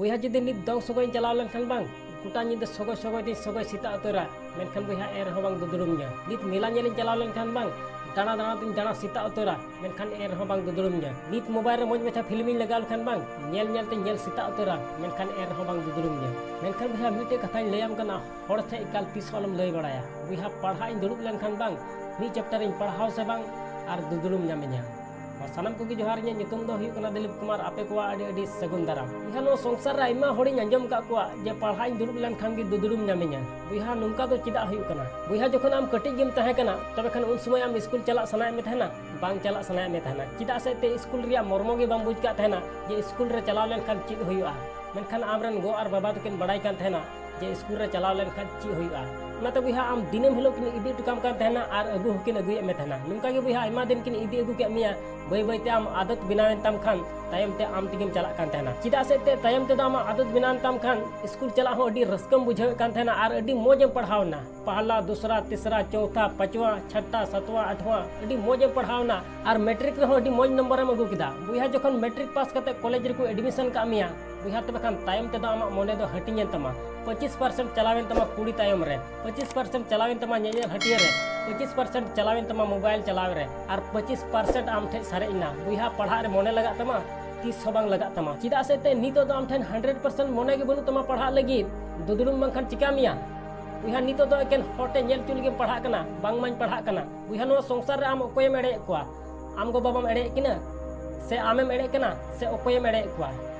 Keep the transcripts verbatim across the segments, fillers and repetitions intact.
ᱵᱚᱭᱦᱟ, ᱡᱩᱫᱤ ᱱᱤᱛ ᱫᱚᱝ ᱥᱚᱜᱚᱭ ᱤᱧ ᱪᱟᱞᱟᱣ ᱞᱮᱱᱠᱷᱟᱱ ᱵᱟᱝ, ᱜᱚᱴᱟ ᱧᱤᱫᱟᱹ ᱥᱚᱜᱚᱭ ᱥᱚᱜᱚᱭ ᱛᱤᱧ ᱥᱚᱜᱚᱭ ᱥᱮᱛᱟᱜ ᱩᱛᱟᱹᱨᱟ, ᱢᱮᱱᱠᱷᱟᱱ ᱵᱚᱭᱦᱟ, ᱮᱱ ᱨᱮᱦᱚᱸ ᱵᱟᱝ ᱫᱩᱫᱲᱩᱢ ᱤᱧᱟ᱾ ᱱᱤᱛ ᱢᱮᱞᱟ ᱧᱮᱞ ᱤᱧ ᱪᱟᱞᱟᱣ ᱞᱮᱱᱠᱷᱟᱱ ᱵᱟᱝ, ᱫᱟᱬᱟ ᱫᱟᱬᱟ ᱛᱤᱧ ᱫᱟᱬᱟ ᱥᱮᱛᱟᱜ ᱩᱛᱟᱹᱨᱟ, ᱢᱮᱱᱠᱷᱟᱱ ᱮᱱ ᱨᱮᱦᱚᱸ ᱵᱟᱝ ᱫᱩᱫᱲᱩᱢ ᱤᱧᱟ᱾ ᱱᱤᱛ ᱢᱳᱵᱟᱭᱤᱞ ᱨᱮ ᱢᱚᱡᱽ ᱢᱟᱪᱷᱟ ᱯᱷᱤᱞᱢ ᱤᱧ ᱞᱟᱜᱟᱣ ᱞᱮᱠᱷᱟᱱ ᱵᱟᱝ, ᱧᱮᱞ ᱧᱮᱞ ᱛᱤᱧ ᱧᱮᱞ ᱥᱮᱛᱟᱜ ᱩᱛᱟᱹᱨᱟ, ᱢᱮᱱᱠᱷᱟᱱ ᱮᱱ ᱨᱮᱦᱚᱸ ᱵᱟᱝ ᱫᱩᱫᱲᱩᱢ ᱤᱧᱟ᱾ ᱢᱮᱱᱠᱷᱟᱱ ᱵᱚᱭᱦᱟ, ᱢᱤᱫᱴᱮᱡ ᱠᱟᱛᱷᱟᱧ ᱞᱟᱹᱭᱟᱢ ᱠᱟᱱᱟ, ᱦᱚᱲ ᱴᱷᱮᱡ ᱮᱠᱟᱞ ᱛᱤᱥ ᱦᱚᱸ ᱟᱞᱚᱢ ᱞᱟᱹᱭ ᱵᱟᱲᱟᱭᱟ᱾ ᱵᱚᱭᱦᱟ, ᱯᱟᱲᱦᱟᱜ ᱤᱧ ᱫᱩᱲᱩᱵ ᱞᱮᱱᱠᱷᱟᱱ ᱵᱟᱝ, ᱢᱤᱫ ᱪᱮᱯᱴᱟᱨ ᱤᱧ ᱯᱟᱲᱦᱟᱣ ᱥᱮ ᱵᱟᱝ, ᱟᱨ ᱫᱩᱫᱲᱩᱢ ᱧᱟᱢᱤᱧᱟ᱾ ᱱᱚᱣᱟ ᱥᱟᱱᱟᱢ ᱠᱚᱜᱮ ᱡᱚᱦᱟᱨ, ᱤᱧᱟᱹᱜ ᱧᱩᱛᱩᱢ ᱫᱚ ᱦᱩᱭᱩᱜ ᱠᱟᱱᱟ ᱫᱤᱞᱤᱯ ᱠᱩᱢᱟᱨ᱾ ᱟᱯᱮ ᱠᱚᱣᱟᱜ ᱟᱹᱰᱤ ᱟᱹᱰᱤ ᱥᱟᱹᱜᱩᱱ ᱫᱟᱨᱟᱢ᱾ ᱵᱚᱭᱦᱟ, ᱱᱚᱣᱟ ᱥᱚᱝᱥᱟᱨ ᱨᱮ ᱟᱭᱢᱟ ᱦᱚᱲᱤᱧ ᱟᱸᱡᱚᱢ ᱟᱠᱟᱫ ᱠᱚᱣᱟ ᱡᱮ ᱯᱟᱲᱦᱟᱜ ᱤᱧ ᱫᱩᱲᱩᱵ ᱞᱮᱱᱠᱷᱟᱱ ᱜᱮ ᱫᱩᱫᱲᱩᱢ ᱧᱟᱢᱤᱧᱟ᱾ ᱵᱚᱭᱦᱟ, ᱱᱚᱝᱠᱟ ᱫᱚ ᱪᱮᱫᱟᱜ ᱦᱩᱭᱩᱜ ᱠᱟᱱᱟ? ᱵᱚᱭᱦᱟ, ᱡᱚᱠᱷᱚᱱ ᱟᱢ ᱠᱟᱹᱴᱤᱡ ᱜᱮᱢ ᱛᱟᱦᱮᱸ ᱠᱟᱱᱟ, ᱛᱚᱵᱮ ᱠᱷᱟᱱ ᱩᱱ ᱥᱚᱢᱚᱭ ᱟᱢ ᱥᱠᱩᱞ ᱪᱟᱞᱟᱜ ᱥᱟᱱᱟᱭᱮᱫ ᱢᱮ ᱛᱟᱦᱮᱱᱟ, ᱵᱟᱝ ᱪᱟᱞᱟᱜ ᱥᱟᱱᱟᱭᱮᱫ ᱢᱮ ᱛᱟᱦᱮᱱᱟ᱾ ᱪᱮᱫᱟᱜ ᱥᱮ ᱮᱱᱛᱮ ᱥᱠᱩᱞ ᱨᱮᱭᱟᱜ ᱢᱚᱨᱢᱚ ᱜᱮ ᱵᱟᱢ ᱵᱩᱡᱽ ᱠᱟᱜ ᱛᱟᱦᱮᱱᱟ ᱡᱮ ᱥᱠᱩᱞ ᱨᱮ ᱪᱟᱞᱟᱣ ᱞᱮᱱᱠᱷᱟᱱ ᱪᱮᱫ ᱦᱩᱭᱩᱜᱼᱟ᱾ ᱢᱮᱱᱠᱷᱟᱱ ᱟᱢᱨᱮᱱ ᱜᱚ ᱟᱨ ᱵᱟᱵᱟ ᱫᱚᱠᱤᱱ ᱵᱟᱲᱟᱭ ᱠᱟᱱ ᱛᱟᱦᱮᱱᱟ ᱡᱮ ᱥᱠᱩᱞ ᱨᱮ ᱪᱟᱞᱟᱣ ᱞᱮᱱᱠᱷᱟᱱ ᱪᱮᱫ ᱦᱩᱭᱩᱜᱼᱟ᱾ ᱚᱱᱟᱛᱮ ᱵᱚᱭᱦᱟ, ᱟᱢ ᱫᱤᱱᱟᱹᱢ ᱦᱤᱞᱳᱜ ᱠᱤᱱ ᱤᱫᱤ ᱦᱚᱴᱚ ᱠᱟᱢ ᱠᱟᱱ ᱛᱟᱦᱮᱱᱟ ᱟᱨ ᱟᱹᱜᱩ ᱦᱚᱸᱠᱤᱱ ᱟᱹᱜᱩᱭᱮᱫ ᱢᱮ ᱛᱟᱦᱮᱱᱟ᱾ ᱱᱚᱝᱠᱟ ᱜᱮ ᱵᱚᱭᱦᱟ, ᱟᱭᱢᱟ ᱫᱤᱱ ᱠᱤᱱ ᱤᱫᱤ ᱟᱹᱜᱩ ᱠᱮᱫ ᱢᱮᱭᱟ, ᱵᱟᱹᱭ ᱵᱟᱹᱭ ᱛᱮ ᱟᱢ ᱟᱫᱚᱛ ᱵᱮᱱᱟᱣᱮᱱ ᱛᱟᱢ ᱠᱷᱟᱱ ᱛᱟᱭᱚᱢ ᱛᱮ ᱟᱢ ᱛᱮᱜᱮᱢ ᱪᱟᱞᱟᱜ ᱠᱟᱱ ᱛᱟᱦᱮᱱᱟ᱾ ᱪᱮᱫᱟᱜ ᱥᱮ ᱮᱱᱛᱮ ᱛᱟᱭᱚᱢ ᱛᱮᱫᱚ ᱟᱢᱟᱜ ᱟᱫᱚᱛ ᱵᱮᱱᱟᱣᱮᱱ ᱛᱟᱢ ᱠᱷᱟᱱ ᱥᱠᱩᱞ ᱪᱟᱞᱟᱜ ᱦᱚᱸ ᱟᱹᱰᱤ ᱨᱟᱹᱥᱠᱟᱹᱢ ᱵᱩᱡᱷᱟᱹᱣᱮᱫ ᱠᱟᱱ ᱛᱟᱦᱮᱱᱟ ᱟᱨ ᱟᱹᱰᱤ ᱢᱚᱡᱽ ᱮᱢ ᱯᱟᱲᱦᱟᱣᱱᱟ᱾ ᱯᱟᱦᱞᱟ, ᱫᱩᱥᱨᱟ, ᱛᱤᱥᱨᱟ, ᱪᱚᱣᱛᱷᱟ, ᱯᱟᱸᱪᱣᱟ, ᱪᱷᱟᱴᱴᱟ, ᱥᱟᱛᱣᱟ, ᱟᱴᱷᱣᱟ, ᱟᱹᱰᱤ ᱢᱚᱡᱽ ᱮᱢ ᱯᱟᱲᱦᱟᱣᱱᱟ᱾ ᱟᱨ ᱢᱮᱴᱨᱤᱠ ᱨᱮᱦᱚᱸ ᱟᱹᱰᱤ ᱢᱚᱡᱽ ᱱᱚᱢᱵᱚᱨᱮᱢ ᱟᱹᱜᱩ ᱠᱮᱫᱟ᱾ ᱵᱚᱭᱦᱟ, ᱡᱚᱠᱷᱚᱱ ᱢᱮᱴᱨᱤᱠ ᱯᱟᱥ ᱠᱟᱛᱮ ᱠᱚᱞᱮᱡᱽ ᱨᱮᱠᱚ ᱮᱰᱢᱤᱥᱚᱱ ᱠᱟᱜ ᱢᱮᱭᱟ, ᱵᱚᱭᱦᱟ, ᱛᱚᱵᱮ ᱠᱷᱟᱱ ᱛᱟᱭᱚᱢ ᱛᱮᱫᱚ ᱟᱢᱟᱜ ᱢᱚᱱᱮ ᱫᱚ ᱦᱟᱹᱴᱤᱧᱮᱱ ᱛᱟᱢᱟ᱾ ᱯᱚᱸᱪᱤᱥ ᱯᱟᱨᱥᱮᱱᱴ ᱪᱟᱞᱟᱣᱮᱱ ᱛᱟᱢᱟ ᱠᱩᱲᱤ ᱛᱟᱭᱚᱢ ᱨᱮ, ᱯᱚᱸᱪᱤᱥ ᱯᱟᱨᱥᱮᱱᱴ ᱪᱟᱞᱟᱣᱮᱱ ᱛᱟᱢᱟ ᱧᱮᱧᱮᱞ ᱦᱟᱹᱴᱤᱭᱟᱹ ᱨᱮ, ᱯᱚᱸᱪᱤᱥ ᱯᱟᱨᱥᱮᱱᱴ ᱪᱟᱞᱟᱣᱮᱱ ᱛᱟᱢᱟ ᱢᱳᱵᱟᱭᱤᱞ ᱪᱟᱞᱟᱣ ᱨᱮ, ᱟᱨ ᱯᱚᱸᱪᱤᱥ ᱯᱟᱨᱥᱮᱱᱴ ᱟᱢ ᱴᱷᱮᱡ ᱥᱟᱨᱮᱡ ᱮᱱᱟ᱾ ᱵᱚᱭᱦᱟ, ᱯᱟᱲᱦᱟᱜ ᱨᱮ ᱢᱚᱱᱮ ᱞᱟᱜᱟᱜ ᱛᱟᱢᱟ? ᱛᱤᱥ ᱦᱚᱸ ᱵᱟᱝ ᱞᱟᱜᱟᱜ ᱛᱟᱢᱟ᱾ ᱪᱮᱫᱟᱜ ᱥᱮ ᱮᱱᱛᱮ ᱱᱤᱛᱚᱜ ᱫᱚ ᱟᱢ ᱴᱷᱮᱱ ᱦᱟᱱᱰᱨᱮᱰ ᱯᱟᱨᱥᱮᱱᱴ ᱢᱚᱱᱮ ᱜᱮ ᱵᱟᱹᱱᱩᱜ ᱛᱟᱢᱟ ᱯᱟᱲᱦᱟᱜ ᱞᱟᱹᱜᱤᱫ᱾ ᱫᱩᱫᱲᱩᱢ ᱵᱟᱝᱠᱷᱟᱱ ᱪᱤᱠᱟ ᱢᱮᱭᱟ? ᱵᱚᱭᱦᱟ, ᱱᱤᱛᱚᱜ ᱫᱚ ᱮᱠᱮᱱ ᱦᱚᱲ ᱴᱷᱮᱡ ᱧᱮᱞ ᱦᱚᱪᱚ ᱞᱟᱹᱜᱤᱫ ᱮᱢ ᱯᱟᱲᱦᱟᱜ ᱠᱟᱱᱟ, ᱵᱟᱝ ᱢᱟᱧ ᱯᱟᱲᱦᱟᱜ ᱠᱟᱱᱟ᱾ ᱵᱚᱭᱦᱟ, ᱱᱚᱣᱟ ᱥᱚᱝᱥᱟᱨ ᱨᱮ ᱟᱢ ᱚᱠᱚᱭᱮᱢ ᱮᱲᱮᱭᱮᱫ ᱠᱚᱣᱟ? ᱟᱢ ᱜᱚ ᱵᱟᱵᱟᱢ ᱮᱲᱮᱭᱮᱫ ᱠᱤᱱᱟ? ᱥᱮ ᱟᱢᱮᱢ ᱮᱲᱮᱜ ᱠᱟᱱᱟ? ᱥᱮ ᱚᱠᱚᱭᱮᱢ ᱮᱲᱮᱭᱮᱫ ᱠᱚᱣᱟ?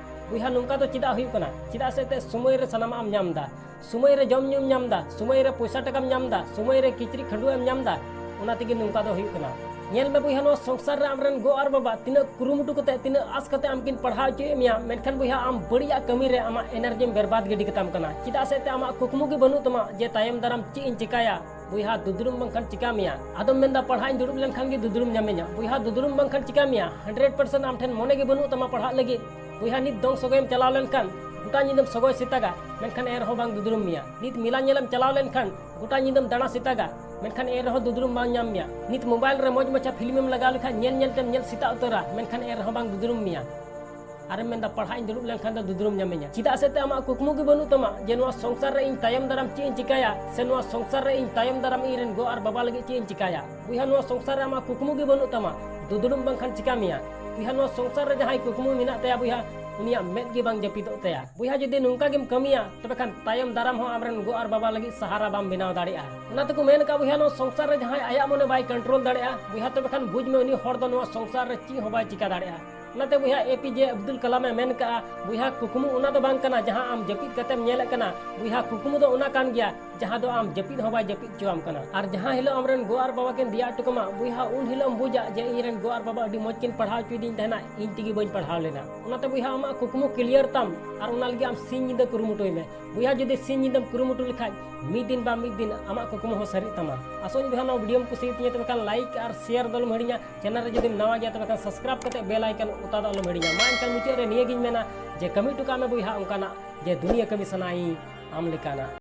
ᱵᱚᱭᱦᱟ, ᱱᱚᱝᱠᱟ ᱫᱚ ᱪᱮᱫᱟᱜ ᱦᱩᱭᱩᱜ ᱠᱟᱱᱟ? ᱪᱮᱫᱟᱜ ᱥᱮ ᱮᱱᱛᱮ ᱥᱚᱢᱚᱭ ᱨᱮ ᱥᱟᱱᱟᱢᱟᱜ ᱮᱢ ᱧᱟᱢ ᱮᱫᱟ, ᱥᱚᱢᱚᱭ ᱨᱮ ᱡᱚᱢ ᱧᱩᱢ ᱧᱟᱢ ᱮᱫᱟ, ᱥᱚᱢᱚᱭ ᱨᱮ ᱯᱚᱭᱥᱟ ᱴᱟᱠᱟᱢ ᱧᱟᱢ ᱮᱫᱟ, ᱥᱚᱢᱚᱭ ᱨᱮ ᱠᱤᱪᱨᱤᱡ ᱠᱷᱟᱹᱰᱩᱣᱟᱹᱜ ᱮᱢ ᱧᱟᱢ ᱮᱫᱟ, ᱚᱱᱟ ᱛᱮᱜᱮ ᱱᱚᱝᱠᱟ ᱫᱚ ᱦᱩᱭᱩᱜ ᱠᱟᱱᱟ᱾ ᱧᱮᱞ ᱢᱮ ᱵᱚᱭᱦᱟ, ᱱᱚᱣᱟ ᱥᱚᱝᱥᱟᱨ ᱨᱮ ᱟᱢᱨᱮᱱ ᱜᱚ ᱟᱨ ᱵᱟᱵᱟ ᱛᱤᱱᱟᱹᱜ ᱠᱩᱨᱩᱢᱩᱴᱩ ᱠᱟᱛᱮ, ᱛᱤᱱᱟᱹᱜ ᱟᱸᱥ ᱠᱟᱛᱮ ᱟᱢ ᱠᱤᱱ ᱯᱟᱲᱦᱟᱣ ᱦᱚᱪᱚᱭᱮᱫ ᱢᱮᱭᱟ, ᱢᱮᱱᱠᱷᱟᱱ ᱵᱚᱭᱦᱟ, ᱟᱢ ᱵᱟᱹᱲᱤᱡᱟᱜ ᱠᱟᱹᱢᱤ ᱨᱮ ᱟᱢᱟᱜ ᱮᱱᱟᱨᱡᱤᱢ ᱵᱮᱨᱵᱟᱫ ᱜᱤᱰᱤ ᱠᱟᱛᱟᱢ ᱠᱟᱱᱟ᱾ ᱪᱮᱫᱟᱜ ᱥᱮ ᱮᱱᱛᱮ ᱟᱢᱟᱜ ᱠᱩᱠᱢᱩ ᱜᱮ ᱵᱟᱹᱱᱩᱜ ᱛᱟᱢᱟ ᱡᱮ ᱛᱟᱭᱚᱢ ᱫᱟᱨᱟᱢ ᱪᱮᱫ ᱤᱧ ᱪᱮᱠᱟᱭᱟ᱾ ᱵᱚᱭᱦᱟ, ᱫᱩᱫᱲᱩᱢ ᱵᱟᱝᱠᱷᱟᱱ ᱪᱤᱠᱟ ᱢᱮᱭᱟ? ᱟᱫᱚᱢ ᱢᱮᱱᱫᱟ, ᱯᱟᱲᱦᱟᱜ ᱤᱧ ᱫᱩᱲᱩᱵ ᱞᱮᱱᱠᱷᱟᱱ ᱜᱮ ᱫᱩᱫᱲᱩᱢ ᱧᱟᱢᱤᱧᱟ᱾ ᱵᱚᱭᱦᱟ, ᱫᱩᱫᱲᱩᱢ ᱵᱟᱝᱠᱷᱟᱱ ᱪᱤᱠᱟ ᱢᱮᱭᱟ? ᱦᱟᱱᱰᱨᱮᱰ ᱯᱟᱨᱥᱮᱱᱴ ᱟᱢ ᱴᱷᱮᱱ ᱢᱚᱱᱮ ᱜᱮ ᱵᱟᱹᱱᱩᱜ ᱛᱟᱢᱟ ᱯᱟᱲᱦᱟᱜ ᱞᱟᱹᱜᱤᱫ᱾ ᱵᱚᱭᱦᱟ, ᱱᱤᱛ ᱫᱚᱝ ᱥᱚᱜᱚᱭᱮᱢ ᱪᱟᱞᱟᱣ ᱞᱮᱱᱠᱷᱟᱱ ᱜᱚᱴᱟ ᱧᱤᱫᱟᱹᱢ ᱥᱚᱜᱚᱭ ᱥᱮᱛᱟᱜᱟ, ᱢᱮᱱᱠᱷᱟᱱ ᱮᱱ ᱨᱮᱦᱚᱸ ᱵᱟᱝ ᱫᱩᱫᱲᱩᱢ ᱢᱮᱭᱟ᱾ ᱱᱤᱛ ᱢᱮᱞᱟ ᱧᱮᱞᱮᱢ ᱪᱟᱞᱟᱣ ᱞᱮᱱᱠᱷᱟᱱ ᱜᱚᱴᱟ ᱧᱤᱫᱟᱹᱢ ᱫᱟᱬᱟ ᱥᱮᱛᱟᱜᱟ, ᱢᱮᱱᱠᱷᱟᱱ ᱮᱱ ᱨᱮᱦᱚᱸ ᱫᱩᱫᱲᱩᱢ ᱵᱟᱝ ᱧᱟᱢ ᱢᱮᱭᱟ᱾ ᱱᱤᱛ ᱢᱳᱵᱟᱭᱤᱞ ᱨᱮ ᱢᱚᱡᱽ ᱢᱟᱪᱷᱟ ᱯᱷᱤᱞᱢᱮᱢ ᱞᱟᱜᱟᱣ ᱞᱮᱠᱷᱟᱱ ᱧᱮᱞ ᱧᱮᱞ ᱛᱮᱢ ᱧᱮᱞ ᱥᱮᱛᱟᱜ ᱩᱛᱟᱹᱨᱟ, ᱢᱮᱱᱠᱷᱟᱱ ᱮᱱ ᱨᱮᱦᱚᱸ ᱵᱟᱝ ᱫᱩᱫᱲᱩᱢ ᱢᱮᱭᱟ᱾ ᱟᱨᱮᱢ ᱢᱮᱱᱫᱟ ᱯᱟᱲᱦᱟᱜ ᱤᱧ ᱫᱩᱲᱩᱵ ᱞᱮᱱᱠᱷᱟᱱ ᱫᱚ ᱫᱩᱫᱲᱩᱢ ᱧᱟᱢᱤᱧᱟ᱾ ᱪᱮᱫᱟᱜ ᱥᱮ ᱛᱮ ᱟᱢᱟᱜ ᱠᱩᱠᱢᱩ ᱜᱮ ᱵᱟᱹᱱᱩᱜ ᱛᱟᱢᱟ ᱡᱮ ᱱᱚᱣᱟ ᱥᱚᱝᱥᱟᱨ ᱨᱮ ᱤᱧ ᱛᱟᱭᱚᱢ ᱫᱟᱨᱟᱢ ᱪᱮᱫ ᱤᱧ ᱪᱤᱠᱟᱹᱭᱟ, ᱥᱮ ᱱᱚᱣᱟ ᱥᱚᱝᱥᱟᱨ ᱨᱮ ᱤᱧ ᱛᱟᱭᱚᱢ ᱫᱟᱨᱟᱢ ᱤᱧ ᱨᱮᱱ ᱜᱚ ᱟᱨ ᱵᱟᱵᱟ ᱞᱟᱹᱜᱤᱫ ᱪᱮᱫ ᱤᱧ ᱪᱤᱠᱟᱹᱭᱟ᱾ ᱵᱚᱭᱦᱟ, ᱱᱚᱣᱟ ᱥᱚᱝᱥᱟᱨ ᱨᱮ ᱟᱢᱟᱜ ᱠᱩᱠᱢᱩ ᱜᱮ ᱵᱟᱹᱱᱩᱜ ᱛᱟᱢᱟ, ᱫᱩᱫᱲᱩᱢ ᱵᱟᱝᱠᱷᱟᱱ ᱪᱤᱠᱟ ᱢᱮᱭᱟ? ᱵᱚᱭᱦᱟ, ᱱᱚᱣᱟ ᱥᱚᱝᱥᱟᱨ ᱨᱮ ᱡᱟᱦᱟᱸᱭ ᱠᱩᱠᱢᱩ ᱢᱮᱱᱟᱜ ᱛᱟᱭᱟ ᱵᱚᱭᱦᱟ, ᱩᱱᱤᱭᱟᱜ ᱢᱮᱫ ᱜᱮ ᱵᱟᱝ ᱡᱟᱹᱯᱤᱫᱚᱜ ᱛᱟᱭᱟ᱾ ᱵᱚᱭᱦᱟ, ᱡᱩᱫᱤ ᱱᱚᱝᱠᱟ ᱜᱮᱢ ᱠᱟᱹᱢᱤᱭᱟ, ᱛᱚᱵᱮ ᱠᱷᱟᱱ ᱛᱟᱭᱚᱢ ᱫᱟᱨᱟᱢ ᱦᱚᱸ ᱟᱢᱨᱮᱱ ᱜᱚ ᱟᱨ ᱵᱟᱵᱟ ᱞᱟᱹᱜᱤᱫ ᱥᱟᱦᱟᱨᱟ ᱵᱟᱢ ᱵᱮᱱᱟᱣ ᱫᱟᱲᱮᱭᱟᱜᱼᱟ᱾ ᱚᱱᱟ ᱛᱮᱠᱚ ᱢᱮᱱ ᱠᱟᱜᱼᱟ ᱵᱚᱭᱦᱟ, ᱱᱚᱣᱟ ᱥᱚᱝᱥᱟᱨ ᱨᱮ ᱡᱟᱦᱟᱸᱭ ᱟᱭᱟᱜ ᱢᱚᱱᱮ ᱵᱟᱭ control ᱫᱟᱲᱮᱭᱟᱜᱼᱟ, ᱵᱚᱭᱦᱟ, ᱛᱚᱵᱮ ᱠᱷᱟᱱ ᱵᱩᱡᱽ ᱢᱮ ᱩᱱᱤ ᱦᱚᱲ ᱫᱚ ᱱᱚᱣᱟ ᱥᱚᱝᱥᱟᱨ ᱨᱮ ᱪᱮᱫ ᱦᱚᱸ ᱵᱟᱭ ᱪᱤᱠᱟ ᱫᱟᱲᱮᱭᱟᱜᱼᱟ᱾ ᱚᱱᱟᱛᱮ ᱵᱚᱭᱦᱟ, ᱮ ᱯᱤ ᱡᱮ ᱟᱵᱫᱩᱞ ᱠᱟᱞᱟᱢ ᱮ ᱢᱮᱱ ᱠᱟᱜᱼᱟ, ᱵᱚᱭᱦᱟ, ᱠᱩᱠᱢᱩ ᱚᱱᱟ ᱫᱚ ᱵᱟᱝ ᱠᱟᱱᱟ ᱡᱟᱦᱟᱸ ᱟᱢ ᱡᱟᱹᱯᱤᱫ ᱠᱟᱛᱮᱢ ᱧᱮᱞᱮᱫ ᱠᱟᱱᱟ᱾ ᱵᱚᱭᱦᱟ, ᱠᱩᱠᱢᱩ ᱫᱚ ᱚᱱᱟ ᱠᱟᱱ ᱜᱮᱭᱟ ᱡᱟᱦᱟᱸ ᱫᱚ ᱟᱢ ᱡᱟᱹᱯᱤᱫ ᱦᱚᱸ ᱵᱟᱭ ᱡᱟᱹᱯᱤᱫ ᱦᱚᱪᱚᱣᱟᱢ ᱠᱟᱱᱟ᱾ ᱟᱨ ᱡᱟᱦᱟᱸ ᱦᱤᱞᱳᱜ ᱟᱢᱨᱮᱱ ᱜᱚ ᱟᱨ ᱵᱟᱵᱟ ᱠᱤᱱ ᱫᱮᱭᱟ ᱦᱚᱴᱚ ᱠᱟᱢᱟ, ᱵᱚᱭᱦᱟ, ᱩᱱ ᱦᱤᱞᱳᱜ ᱮᱢ ᱵᱩᱡᱟ ᱡᱮ ᱤᱧ ᱨᱮᱱ ᱜᱚ ᱟᱨ ᱵᱟᱵᱟ ᱟᱹᱰᱤ ᱢᱚᱡᱽ ᱠᱤᱱ ᱯᱟᱲᱦᱟᱣ ᱦᱚᱪᱚᱭᱮᱫᱤᱧ ᱛᱟᱦᱮᱱᱟ, ᱤᱧ ᱛᱮᱜᱮ ᱵᱟᱹᱧ ᱯᱟᱲᱦᱟᱣ ᱞᱮᱱᱟ᱾ ᱚᱱᱟᱛᱮ ᱵᱚᱭᱦᱟ, ᱟᱢᱟᱜ ᱠᱩᱠᱢᱩ clear ᱛᱟᱢ ᱟᱨ ᱚᱱᱟ ᱞᱟᱹᱜᱤᱫ ᱟᱢ ᱥᱤᱧ ᱧᱤᱫᱟᱹ ᱠᱩᱨᱩᱢᱩᱴᱩᱭ ᱢᱮ᱾ ᱵᱚᱭᱦᱟ, ᱡᱩᱫᱤ ᱥᱤᱧ ᱧᱤᱫᱟᱹᱢ ᱠᱩᱨᱩᱢᱩᱴᱩ ᱞᱮᱠᱷᱟᱡ, ᱢᱤᱫ ᱫᱤᱱ ᱵᱟ ᱢᱤᱫ ᱫᱤᱱ ᱟᱢᱟᱜ ᱠᱩᱠᱢᱩ ᱦᱚᱸ ᱥᱟᱹᱨᱤᱜ ᱛᱟᱢᱟ᱾ ᱟᱥᱚᱜ ᱟᱹᱧ ᱵᱚᱭᱦᱟ, ᱱᱚᱣᱟ video ᱮᱢ ᱠᱩᱥᱤᱭᱟᱛᱤᱧᱟ, ᱛᱚᱵᱮ ᱠᱷᱟᱱ like ᱟᱨ share ᱫᱚ ᱟᱞᱚᱢ ᱦᱤᱲᱤᱧᱟ᱾ Channel ᱨᱮ ᱡᱩᱫᱤᱢ ᱱᱟᱣᱟ ᱜᱮᱭᱟ, ᱛᱚᱵᱮ ᱠᱷᱟᱱ subscribe ᱠᱟᱛᱮ bell icon ᱚᱛᱟ ᱫᱚ ᱟᱞᱚᱢ ᱦᱤᱲᱤᱧᱟ᱾ ᱢᱟ ᱮᱱᱠᱷᱟᱱ ᱢᱩᱪᱟᱹᱫ ᱨᱮ ᱱᱤᱭᱟᱹ ᱜᱤᱧ ᱢᱮᱱᱟ ᱡᱮ ᱠᱟᱹᱢᱤ ᱦᱚᱴᱚ ᱠᱟᱜ ᱢᱮ ᱵᱚᱭᱦᱟ ᱚᱱᱠᱟᱱᱟᱜ ᱡᱮ ᱫᱩᱱᱤᱭᱟᱹ ᱠᱟᱹᱢᱤ ᱥᱟᱱᱟᱭᱤᱧ ᱟᱢ ᱞᱮᱠᱟᱱᱟᱜ᱾